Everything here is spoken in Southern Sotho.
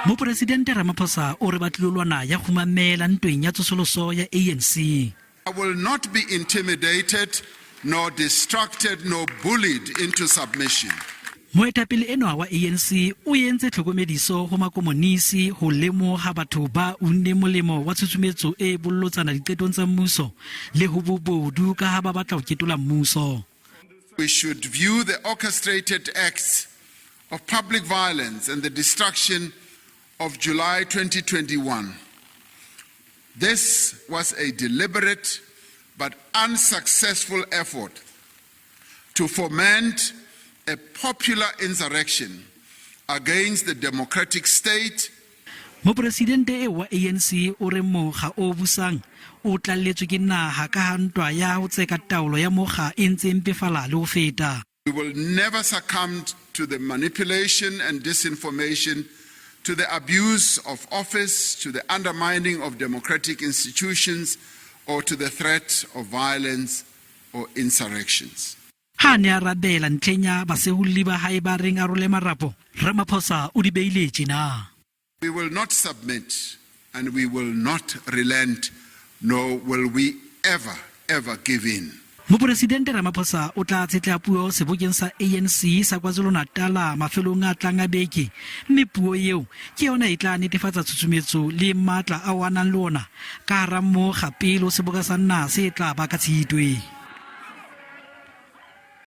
Moporesidente Ramaphosa o re ba tlilo lwana ya kgumamela ntweng ya tsosoloso ya ANC. I will not be intimidated nor distracted nor bullied into submission. Moetapele enwa wa ANC o entse tlhokomediso ho makomonisi ho lemoha batho ba unneng molemo wa tshusumetso e bolotsana diqetong tsa mmuso le ho bobodu ka ha ba batla ho ketola mmuso. We should view the orchestrated acts of public violence and the destruction of July 2021. This was a deliberate but unsuccessful effort to foment a popular insurrection against the democratic state. Moporesidente eo wa ANC o re mokga o busang o tlalletswe ke naha ka ha ntwa ya ho tseka taolo ya mokga e ntse e mpefala le ho feta. We will never succumb to the manipulation and disinformation, to the abuse of office, to the undermining of democratic institutions, or to the threat of violence or insurrections. Ha a ne a rabela ntlheng ya baseholli ba hae ba reng a role marapo, Ramaphosa o di beile tjena. We will not submit and we will not relent, nor will we ever, ever give in. Moporesidente Ramaphosa o tla tshetleha puo sebokeng sa ANC sa KwaZulu-Natal mafelong a tlang a beke, mme puo eo ke yona e tla netefatsa tshusumetso le matla ao a nang le ona ka hara mokga pele ho seboka sa naha se tla ba ka Tshitwe.